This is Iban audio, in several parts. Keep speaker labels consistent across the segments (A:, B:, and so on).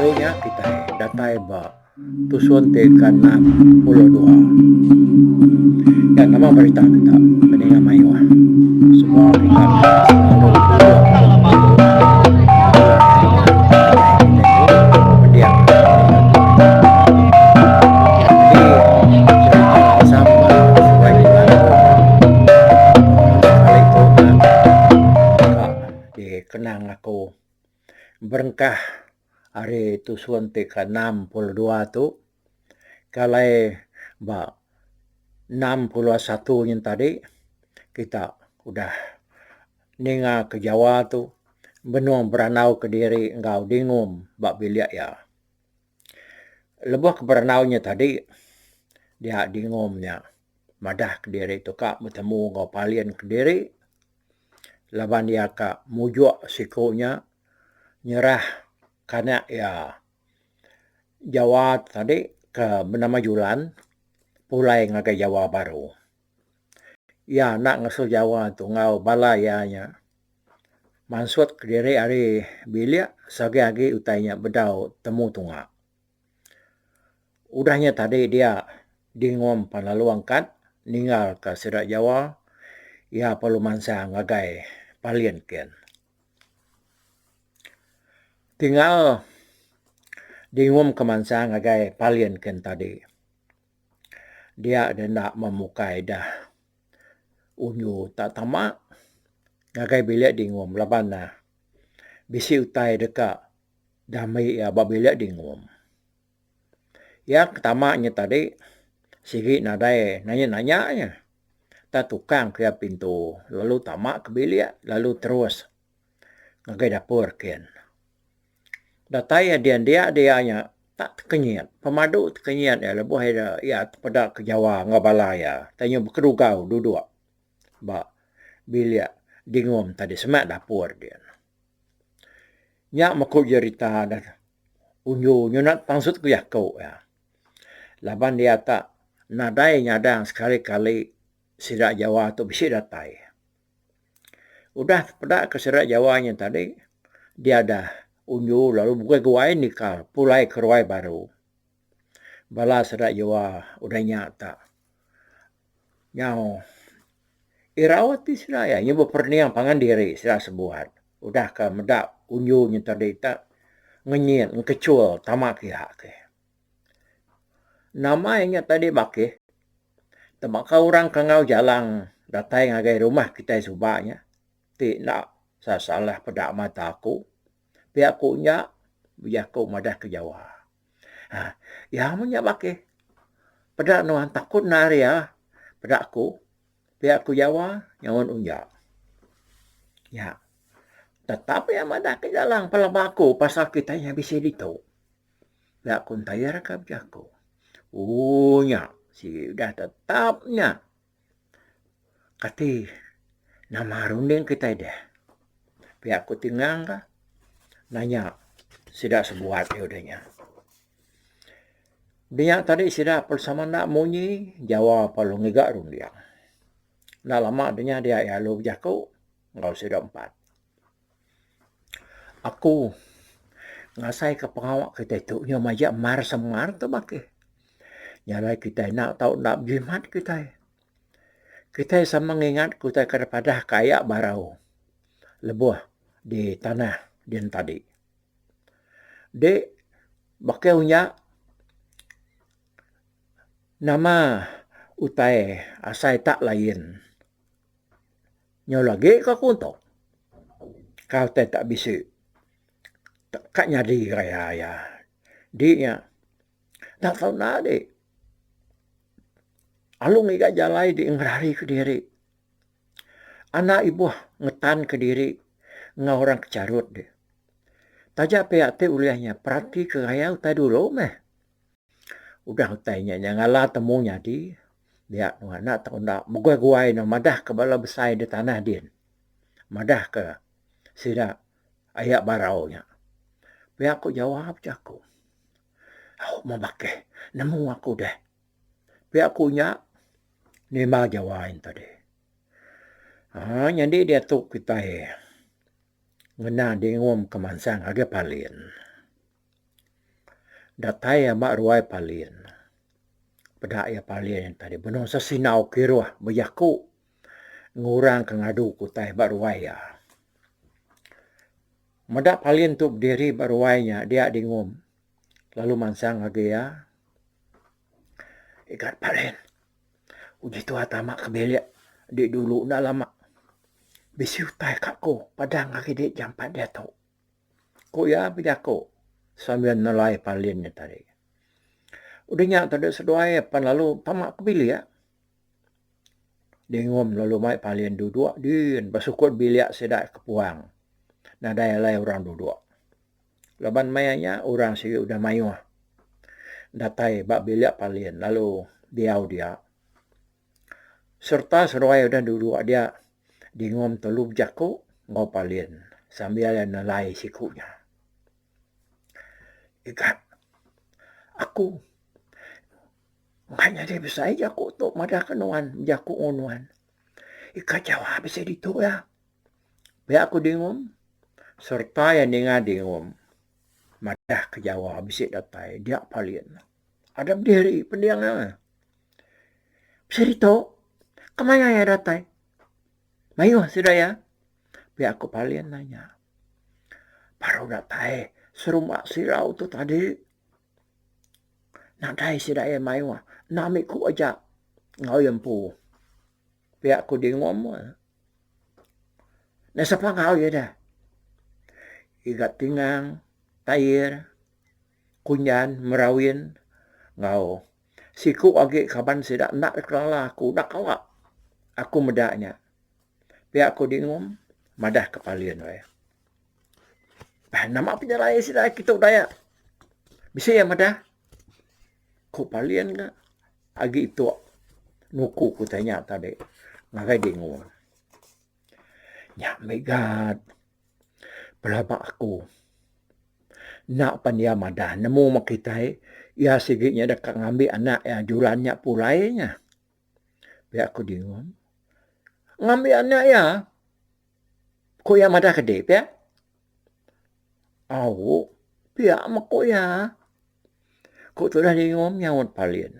A: Diatu nya kitai datai ba tusun ti ke 62. Ya nama berita kita peninga mayuh. Semua kita ke selalu duduk pending Nyadi cerita Sam seduai Jilan tu sekali tu ka dikenang aku berengkah ari tusun ti ke 62 tu ke alai ba 61 nyin tadi kita udah ninga ke Jawa tu benung berandau kediri enggau Dingum ba bilik iya. Lebuh ke berandau nya tadi dia Dingum nya madah kediri tu ka betemu enggau palin kediri laban iya ka mujuk siku nya nyerah kanak iya Jawa tadi ke benama Julan pulai ngagai Jawa baru. Iya enda ngasuh Jawa tu enggau bala iya nya mansut kediri ari bilik seagi agi utai nya bedau temu tunga. Udah nya tadi dia dingum pan lalu angkat ninggal ka sida Jawa iya perlu mansang ngagai palin kin. Tinggal dingum ke mansang ngagai palin kin tadi. Dia deh enda memukai dah unju tak tama ngagai bilik dingum laban ne bisi utai deka diambi iya ba bilik dingum. Iya ke tama nya tadi sigi nadai nanya nanya iya. Tak tukang ke iya pintu lalu tama ke bilik lalu terus ngagai dapur kin. Datai iya dian dia dia nya tak tekenyit pemadu tekenyit iya lebuh iya iya tepeda ke Jawa enggau bala iya tai nyau bekedugau duduk ba bilik dingum tadi semak dapur din. Nya meh ku jerita ne unju nyunat pansut ku jaku iya laban iya tak nadai nyadang sekali kali sida Jawa tu bisi datai. Udah peda ke sida Jawa nya tadi dia dah unju lalu bukai guai nikal pulai ke ruai baru. Bala sida Jawa udah nya tak nyau irau ati sida iya nyebut perening pangan diri sida sebuat udah ke meda unju nya tadi tak ngenyit ngekechul tama kiha ke. Nama iya nya tadi bakih tebaka orang ke enggau jalang datai ngagai rumah kitai suba nya ti enda salah salah peda mata aku pia ku nya bejaku madah ke Jawa. Haa iya meh nya bakih peda nuan takut ne ari iya peda aku pia ku Jawa nyaut unya. Nya tetap iya madah ke jalang pelaba aku pasal kitai nya bisi ditu. Pia ku entayar ka bejaku. Ooh nya sigi udah tetap nya. Kati nama runding kitai deh. Pia ku tingang ka nanya sida sebuat ti udah nya. Dinya tadi sida pun sama enda munyi jawa perlu ngiga runding. Enda lama dinya dia iya lalu bejaku enggau sida empat. Aku ngasaika pengawa kitai tu nyau majak mar semar tu bakih. Nya alai kitai enda tau enda bejimat kitai. Kitai sama ngingat ke utai ke dipadah ke aya barau lebuh di tanah din tadi. Dik bakih unya nama utai asai tak lain. Nyau lagi ka ku tu. Ka utai tak bisi ka nyadi raya iya. Di nya enda tau enda di alu ngiga jalai di ngerari kediri. Anak ibuh ngetan kediri enggau orang ke charut deh. Taja pia ti ulih nya perati ke raya utai dulu meh. Udah utai nya nya ngala temu nyadi dia nuan enda tau enda begui guai ne madah ke bala besai da tanah din madah ke sida aya barau nya. Pia ku jawab jaku au meh bakih nemu aku deh. Pia ku nya nimbal jawai ne tadi. Aaa nyadi diatu kitai ngena dingum ke mansang ngagai palin. Datai iya ba ruai Palin. Peda iya Palin nya tadi benung sesinau kiruh bejaku ngurang ke ngadu ke utai ba ruai iya. Meda Palin tu bediri ba ruai nya dia dingum lalu mansang agi iya. Igat Palin uji tuai tama ke bilik di dulu enda lama bisi utai ka ku padang agi di jampat diatu. Ku iya bejaku sambil nelai Palin nya tadi. Udah nya tadi seduai pan lalu tama ke bilik. Dingum lalu mai Palin duduk din ba sukut bilik sida ke puang nadai alai orang duduk. Laban maya nya orang sigi udah mayuh datai ba bilik Palin lalu diau dia. Sereta seduai udah duduk dia dingum telu bejaku enggau Palin sambil iya nelai siku nya. Igat aku enggai nyadi besai jaku tu madah ke nuan bejaku enggau nuan. Igat jawa bisi ditu iya. Pia ku dingum sereta iya ninga dingum madah ke jawa bisi datai dia Palin. Ada bediri pending iya. Bisi ditu, kemaya iya datai? Mayuh sida iya. Pia ku Palin nanya. Baru datai serumba sirau tu tadi. Nadai sida iya mayuh enda ami ku aja enggau iya empu. Pia ku Dingom. Enda sapa enggau iya deh. Igat Tingang, Tair, Kunyan, Merawin enggau Siku agi kaban sida enda dikelala aku enda kala aku meda nya. Pia ku Dingum madah ke Palin weh. Bah nama pejalai sida kitu Dayak. Bisi iya madah ku Palin ga agi ituk nuku ku utai nya tadi ngagai Dingum. Nya mega pelaba aku enda pan iya madah nemu meh kitai iya sigi nya deka ngambi anak iya julan nya pulai nya. Pia ku Dingum. Ngambi anak iya ku iya madah kedi pia. Au pia meh ku iya. Ku tudah Dingum nyaut Palin.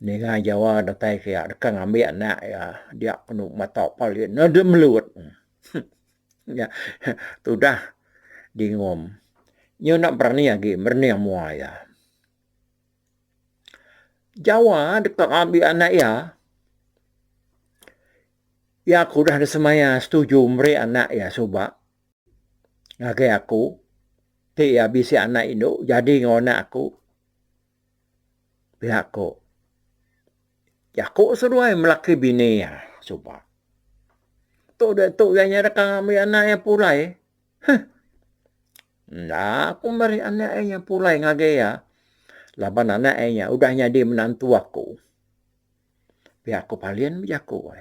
A: Ninga Jawa datai ke iya deka ngambi anak iya dia kenu mata Palin ne melut. Nya tudah Dingum nyu enda berani agi merening mua iya. Jawa deka ngambi anak iya. Iya ke udah disemaya setuju meri anak iya suba ngagai aku ti iya bisi anak indu jadi enggau anak aku. Pia ku jaku seduai melaki bini iya suba. Tu diatu iya nyadaka ngambi anak iya pulai. Huh. Enda aku meri anak iya pulai ngagai iya laban anak iya nya udah nyadi menantu aku. Pia ku Palin bejaku.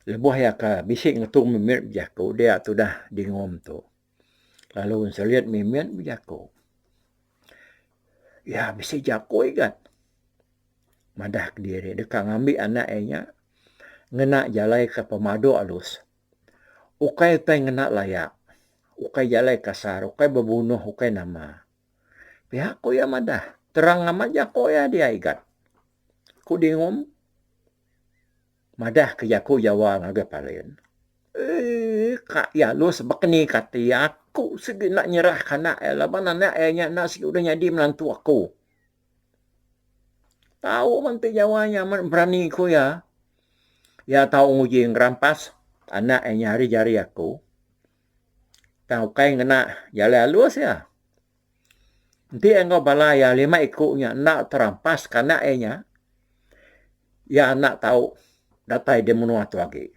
A: Lebuh iya ke bisi ngetu mimit bejaku dia tudah Dingum tu. Lalu enselit mimit bejaku. Iya bisi jaku igat madah kediri deka ngambi anak iya nya ngena jalai ke pemadu alus. Ukai utai ngena laya, ukai jalai kasar, ukai bebunuh, ukai nama. Pia ku iya madah terang amat jaku iya dia igat. Ku Dingum. Madah ke jaku Jawa ngagai Palin. Eii ka iya alus bekeni kati aku sigi enda nyerah ke anak iya laban anak iya nya enda sigi udah nyadi menantu aku. Tau meh enti Jawa nya amat berani ku iya. Iya tau nguji ngerampas anak iya nya ari jari aku. Tang ukai ngena jalai alus iya. Enti iya enggau bala iya lima iku nya enda terampas ke anak iya nya, iya enda tau datai di menua tu agi.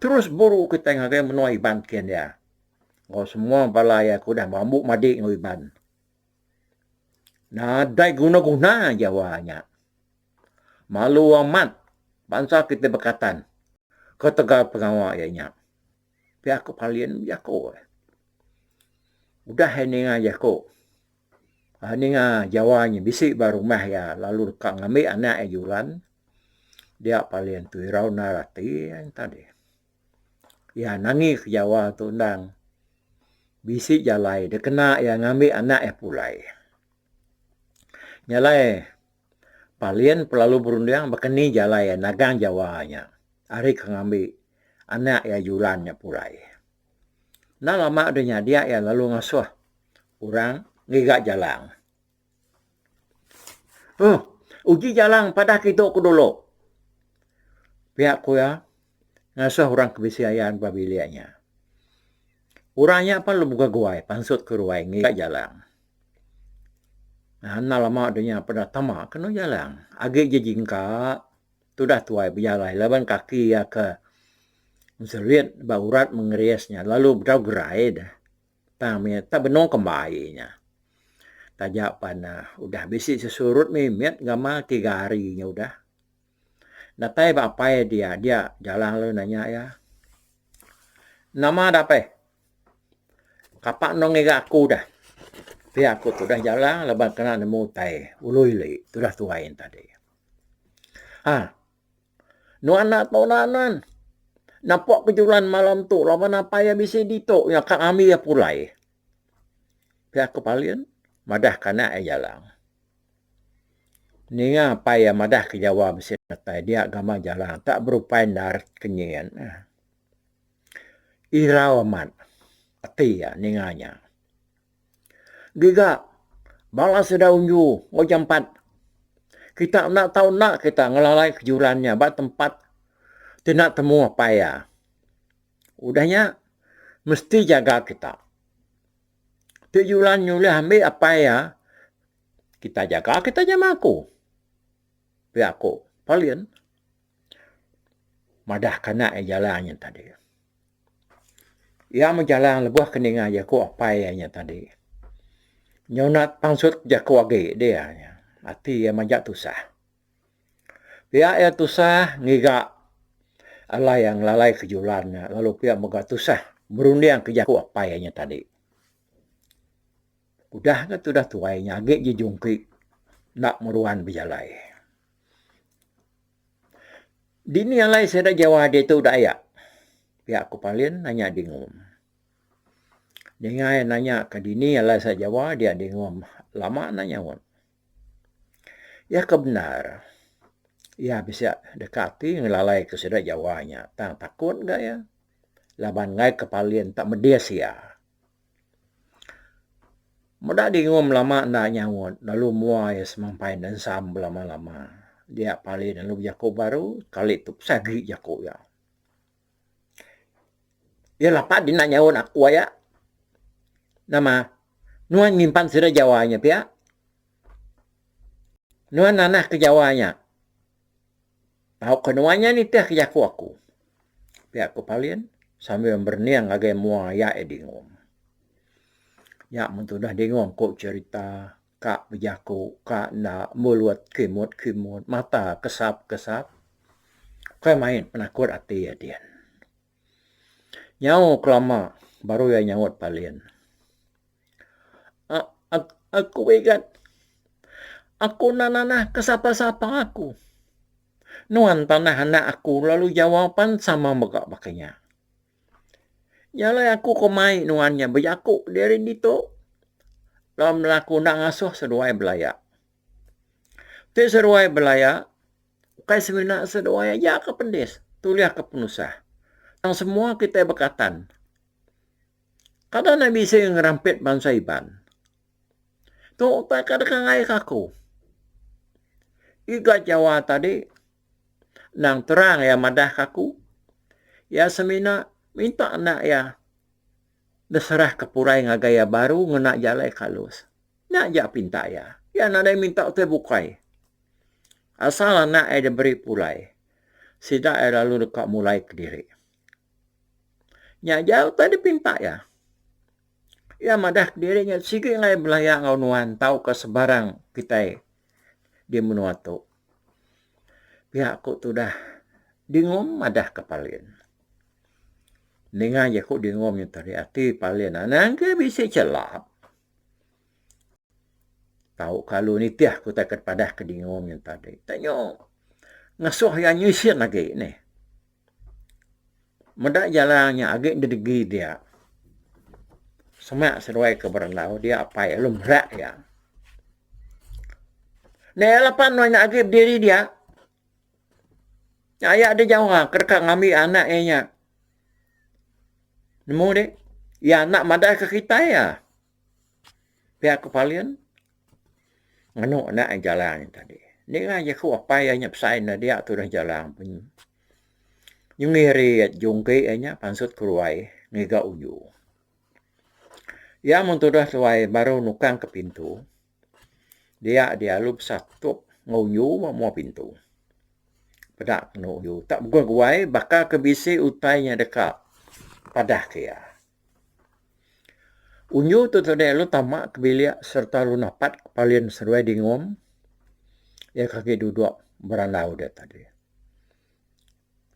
A: Terus buru kitai ngagai menua Iban kin iya enggau semua bala iya ke udah bambu madi enggau Iban. Nadai guna-guna Jawa nya. Malu amat bansa kitai Bakatan ketegal pengawa iya nya. Pia ku Palin bejaku. Udah iya ninga jaku uhh ninga Jawa nya bisi ba rumah iya lalu deka ngambi anak iya julan dia Palin tu irau endar ati iya tadi. Iya nangi ke Jawa tu endang. Bisi jalai dikena iya ngambi anak iya pulai. Nya alai Palin pelalu berunding baka ni jalai iya nagang Jawa nya ari ke ngambi anak iya Julan nya pulai. Enda lama udah nya dia iya lalu ngasuh orang ngiga jalang. Huh, uji jalang padah kitu ku dulu. Pia ku iya ngasuh orang ke bisi ayan ba bilik nya. Orang nya pan lalu beguai pansut ke ruai ngiga jalang. Enda lama udah nya peda tama kenu jalang. Agi jejingka tudah tuai bejalai laban kaki iya ke enselit ba urat mengeris nya lalu bedau gerai deh. Tang mih tak benung kembai nya. Taja pan udah bisi sesurut mimit gamal tiga hari nya udah. Datai ba apai dia, dia jalang lalu nanya iya. Nama da apai? Kapa enda ngiga aku dah. Pia aku tudah jalang laban kena nemu utai ulu ili tudah tuai ne tadi. Ha. Nuan enda tau enda nuan. Napak ke julan malam tu laban apai iya bisi ditu nya ka ngambi iya pulai. Pia ku Palin madah ke anak iya jalang. Ninga apai iya madah ke Jawa bisi datai dia gamal jalang tak berupai endar kenyit. Irau amat ati iya ninga nya. Giga bala sida unju enggau jampat. Kita enda tau enda kita ngelalai kejuran nya ba tempat ti enda temu apai iya. Udah nya mesti jaga kita. Ti julan nyulih ambi apai iya kita jaga kita jama aku. Pia ku Palin madah ke anak iya jalan nya tadi. Iya mejalang lebuh ke ninga jaku apai iya nya tadi. Nyau enda pansut jaku agi dia nya. Ati iya majak tusah. Pia iya tusah ngiga alai iya ngelalai ke julan nya lalu pia mega tusah berunding ke jaku apai iya nya tadi. Udah ga tudah tuai nya agi jejungki enda meruan bejalai. Dini alai sida Jawa ditu da aya? Pia ku Palin nanya Dingum. Ninga iya nanya ka dini alai sida Jawa dia Dingum lama enda nyaut. Iya ke bendar iya bisi deka ati ngelalai ke sida Jawa nya tang takut ga iya laban enggai ke Palin tak medis iya. Meda dingum lama enda nyaut lalu mua iya semampai nensam belama-lama. Dia Palin lalu bejaku baru kali tu besai agi jaku iya. Iya lapa dina nyaut aku aya. Nama nuan nyimpan sida Jawa nya pia? Nuan nanah ke Jawa nya. Tauka nuan nya nitih ke jaku aku. Pia ku Palin sambil merening ngagai mua iya iya dingum. Nya mun tudah dingum ku cherita ka bejaku ka enda mulut kimut-kimut mata kesap-kesap. Ukai main penakut ati iya din. Nyau kelama baru iya nyaut Palin. Aku igat. Aku enda nanah ke sapa-sapa aku. Nuan tanah anak aku lalu Jawa pan sama mega baka nya. Nya alai aku ke mai nuan nya bejaku diri ditu laban aku enda ngasuh seduai belaya. Ti seduai belaya ukai semina seduai aja ke pedis tulih ke penusah tang semua kitai bekatan. Kada enda bisi ngerampit bansa Iban. Tu utai ke deka ngaika aku. Iga Jawa tadi endang terang iya madahka aku, iya semina minta anak iya diserahka pulai ngagai iya baru ngena jalai ke alus. Nya aja pinta iya. Iya nadai minta utai bukai. Asal anak iya diberi pulai, sida iya lalu deka mulai kediri. Nya aja utai dipinta iya. Iya madah kediri nya sigi enggai belaya enggau nuan tauka sebarang kitai di menua tu. Pia ku tudah Dingum madah ke Palin. Ninga jaku Dingum nya tadi ati Palin anang ke bisi chelap. Tau kalu nitih ku utai ke dipadah ke Dingum nya tadi. Tenyo ngasuh iya nyisin agi nih. Meda jalang nya agi dedegi dia. Semak seduai ke berandau dia apai lalu merak iya. Neh lapan nuan nya agi bediri dia. Nya aya deh jawa ke deka ngambi anak iya nya. Nemu deh iya anak madah ke kitai iya. Pia ku Palin ngenu anak iya jalang nya tadi. Ninga jaku apai iya nya besai ne dia tudah jalang pun. Nyengirit jungki iya nya pansut keruai ngiga uju. Iya mun tudah tuai baru nukang ke pintu dia dia lalu besatup enggau uju ba mua pintu. Peda kenu uju tak beguai guai baka ke bisi utai nya deka padah ke iya. Unju tu tadi lalu tama ke bilik sereta lalu napat ke palin seduai dingum iya ke agi duduk berandau dia tadi.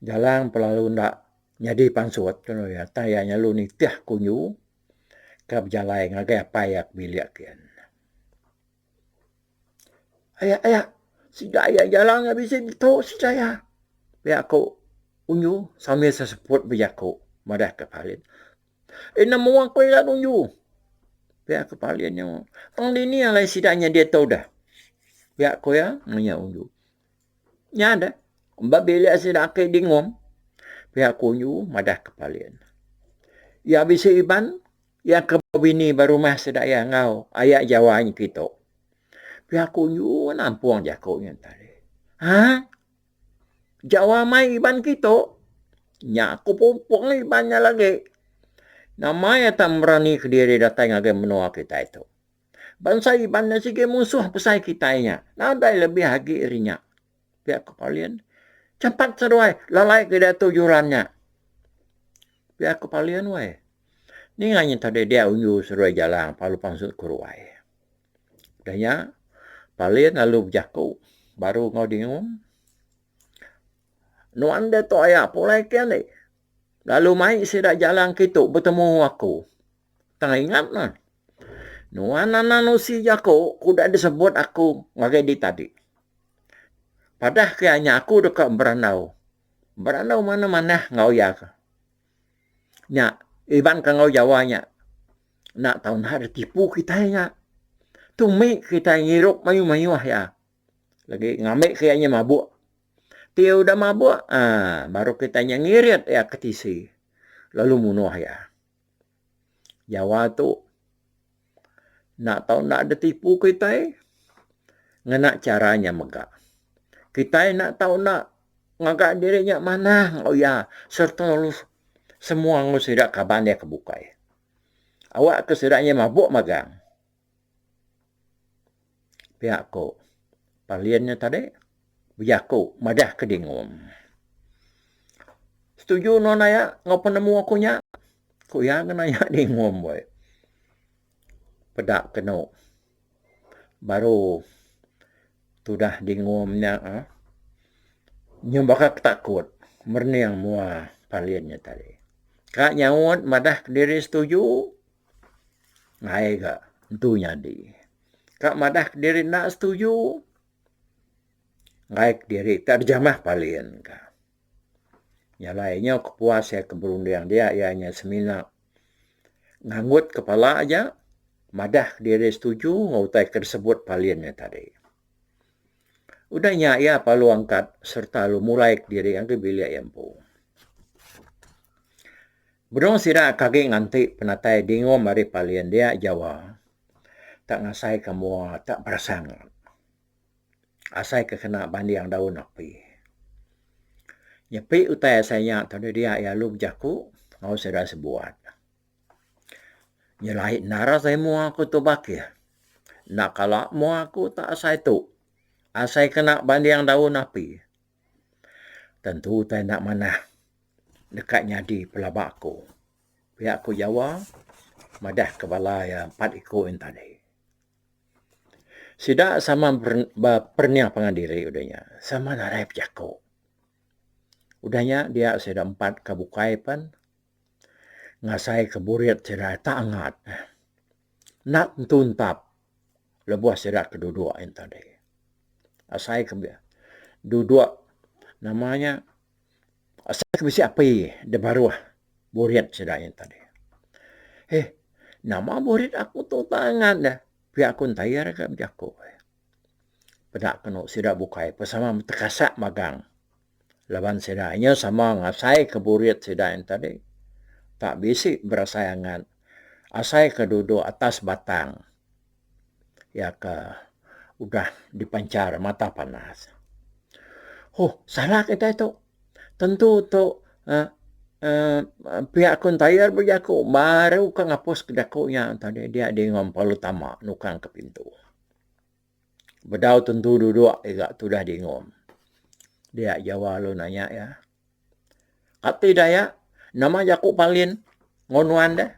A: Jalang pelalu enda nyadi pansut kenu iya tang iya nyelu nitih ke unju ke bejalai ngagai apai iya ke bilik kian. Aya aya sida iya jalang iya bisi ditu sida iya pia ku unju sambil seseput bejaku madah ke Palin. Eh nemu aku ila unju pia ku Palin nya. Tang dini alai sida nya diatu dah pia ku iya nanya unju. Nya deh, ba bilik sida ake dingum, pia ku Unju madah ke Palin. Iya bisi Iban, iya ke bebini ba rumah sida iya enggau aya Jawa nya kitu. Pia ku Unju nampung jaku nya tadi. Haa? Jawa mai Iban kitu? Nya aku pumpung Iban nya lagi. Nama iya tak merani kediri datai ngagai menua kitai tu. Bansa Iban nya sigi munsuh besai kitai nya. Nadai lebih agi ari nya. Pia ku Palin. Jampat seduai lalai ke diatu juran nya. Pia ku Palin weh. Ninga nya tadi dia unju seduai jalang lalu pansut ke ruai. Udah nya Palin lalu bejaku baru enggau Dingum. Nuan diatu aya pulai ke andi. Lalu mai sida jalang kitu betemu aku. Tang ingat meh, nuan anang nusi jaku ke udah disebut aku ngagai dih tadi. Padah ke iya nya aku deka berandau. Berandau manah-manah enggau iya ke. Nya Iban ke enggau Jawa nya enda tau enda ditipu kitai nya. Tu mih kitai ngirup mayuh-mayuh iya. Lagi ngambi ke iya nya mabuk. Ti udah mabuk aaa baru kitai nya ngirit iya ke tisi lalu munuh iya. Jawa tu enda tau enda ditipu kitai ngena chara nya mega. Kitai enda tau enda ngaga diri nya manah enggau iya sereta lalu semua enggau sida kaban iya ke bukai. Awak ke sida nya mabuk magang. Pia ko Palin nya tadi bejaku madah ke Dingum. Setuju nuan aya enggau penemu aku nya? Ku iya ke nanya Dingum weh. Peda kenu baru tudah Dingum nya uhh nyau baka ke takut merening mua Palin nya tadi. Ka nyaut madah kediri setuju. Ngagai ga entu nyadi. Ka madah kediri enda setuju ngagai kediri ka dijamah palin ka. Nya alai nyau kepuas iya ke berunding dia iya nya semina nganggut kepala aja madah kediri setuju enggau utai ke disebut palin nya tadi. Udah nya iya perlu angkat sereta lalu mulai kediri ngagai bilik iya empu. Benung sida ke agi nganti penatai Dingum ari Palin dia Jawa tak ngasaika mua tak berasang asai ke kena banding daun api. Nyepi utai asai nya tadi dia iya lalu bejaku enggau sida sebuat. Nyelai endar asai mua ku tu bakih. Enda kala mua ku tak asai tu asai kena banding daun api. Tentu utai enda manah deka nyadi pelaba aku. Pia ku Jawa madah ke bala iya empat iku yen tadi. Sida sama beperening pangan diri udah nya sama narai bejaku. Udah nya dia sida empat ke bukai pen ngasai ke burit sida tak angat. Enda tentu entap lebuh sida ke duduk yen tadi. Asai ke duduk nama nya asai ke bisi api da baruh burit sida yen tadi. Eh. Nama burit aku tu tak angat deh. Pia ku Entayar ga bejaku. Peda kenu sida bukai pun sama tekasak magang. Laban sida inya sama ngasai ke burit sida yen tadi. Tak bisi berasai angat. Asai ke duduk atas batang. Iya ke udah dipanchar mata panas. Huh salah kitai tu. Tentu tu uhh pia ku entayar bejaku baru ka ngapus ke jaku nya tadi dia dingom perlu tama nukang ke pintu. Bedau tentu duduk ira tudah dingom. Dia jawa lalu nanya iya. Kati daya nama jaku palin enggau nuan deh.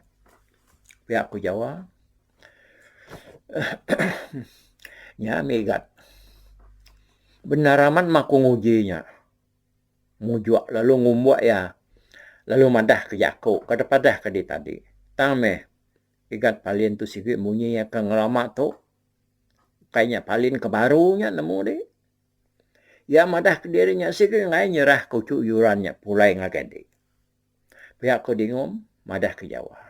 A: Pia ku Jawa. Nya mih igat. Bendar amat mah ku nguji nya. Mujuk lalu ngumbuk iya lalu madah ke jaku ke dipadah ke tadi. Tang meh igat palin tu sigi munyi iya ke ngelama tu. Ukai nya palin ke baru nya nemu dih. Iya madah kediri nya sigi enggai nyerah ke uchu yuran nya pulai ngagai dik. Pia ku Dingum madah ke Jawa.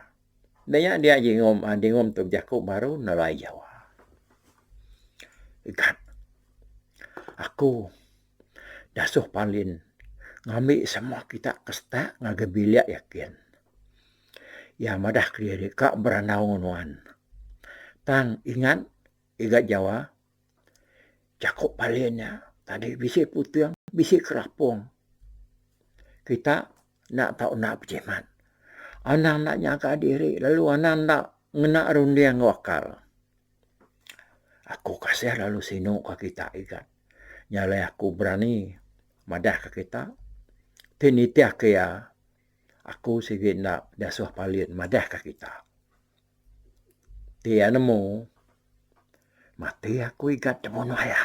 A: Enda nya dia Jingum Dingum tu bejaku baru nelai Jawa. Igat aku dasuh Palin ngambi semua kita ke setak ngagai bilik iya kin. Iya madah kediri ka berandau ngan nuan. Tang ingat igat Jawa. Jaku palin nya tadi bisi puting bisi kerapung. Kita enda tau enda bejimat. Anang enda nyaga diri lalu anang enda ngena runding enggau akal. Aku kasih lalu sinu ka kita igat. Nya alai aku berani madah ka kita ti nitih ka iya aku sigi enda dasuh palin madah ka kita. Ti iya nemu mati aku igat tebunuh iya.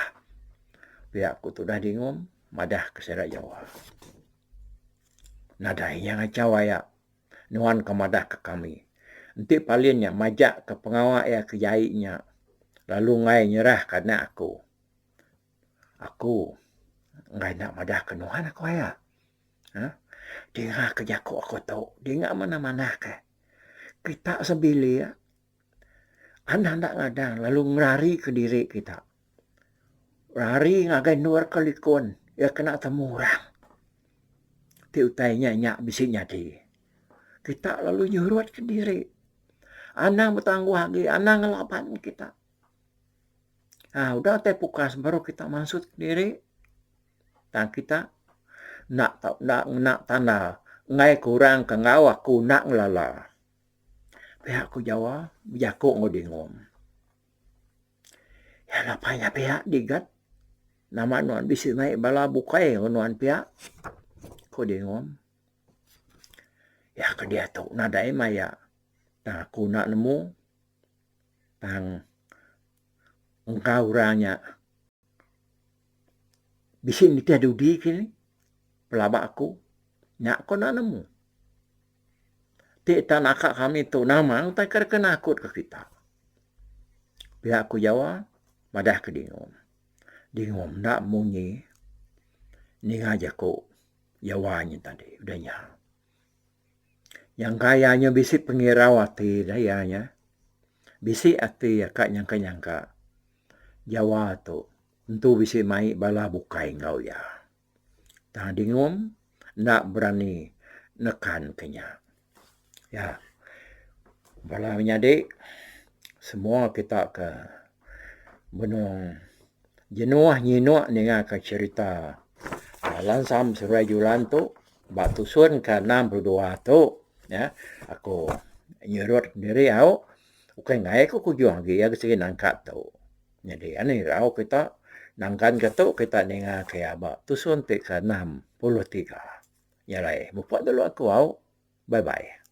A: Pia ku tudah dingum madah ke sida Jawa. Nadai iya ngachau aya nuan ke madah ke kami. Enti palin nya majak ke pengawa iya ke jai nya lalu enggai nyerah ke anak aku. Aku enggai enda madah ke nuan aku aya. Uhh dinga ke jaku aku tu dinga manah manah ke. Kita sebilik anang enda ngadang lalu ngerari ke diri kita. Rari ngagai endur ke likun iya kena temu orang. Ti utai nya nya bisi nyadi. Kita lalu nyurut ke diri. Anang betangguh agi anang ngelaban kita. Aaa udah tai pukas baru kita mansut kediri. Tang kita enda tau enda ngena tanda enggai ke orang ke enggau aku enda ngelala. Pia ku Jawa bejaku enggau Dingum. Iya lapa nya pia Digat nama nuan bisi mai bala bukai enggau nuan pia, ku Dingum. Iya ke diatu nadai maya tang aku enda nemu tang engka orang nya. Bisi nitih dudi kini pelaba aku nya ko enda nemu. Ti tan aka kami tu nama utai ke deka nakut ke kita. Pia ku Jawa madah ke Dingum. Dingum enda munyi ninga jaku Jawa nya tadi udah nya. Nyangka iya nya bisi pengirau ati da iya nya. Bisi ati iya ka nyangka-nyangka Jawa tu tentu bisi mai bala bukai enggau iya. Tang Dingum enda berani nekan ke nya. Ya bala menyadi semua kita ke benung jenuh nyinuk ninga ka cherita Lansam Seruai Julan tu ba tusun ke 62 tu ya aku nyurut diri au ukai enggai ku kujung agi iya sigi nangka tu. Nyadi anih irau kita nangkan ke tu kita ninga ke iya ba tusun ti ke 63. Nya alai mupuk dulu aku au. Bye bye.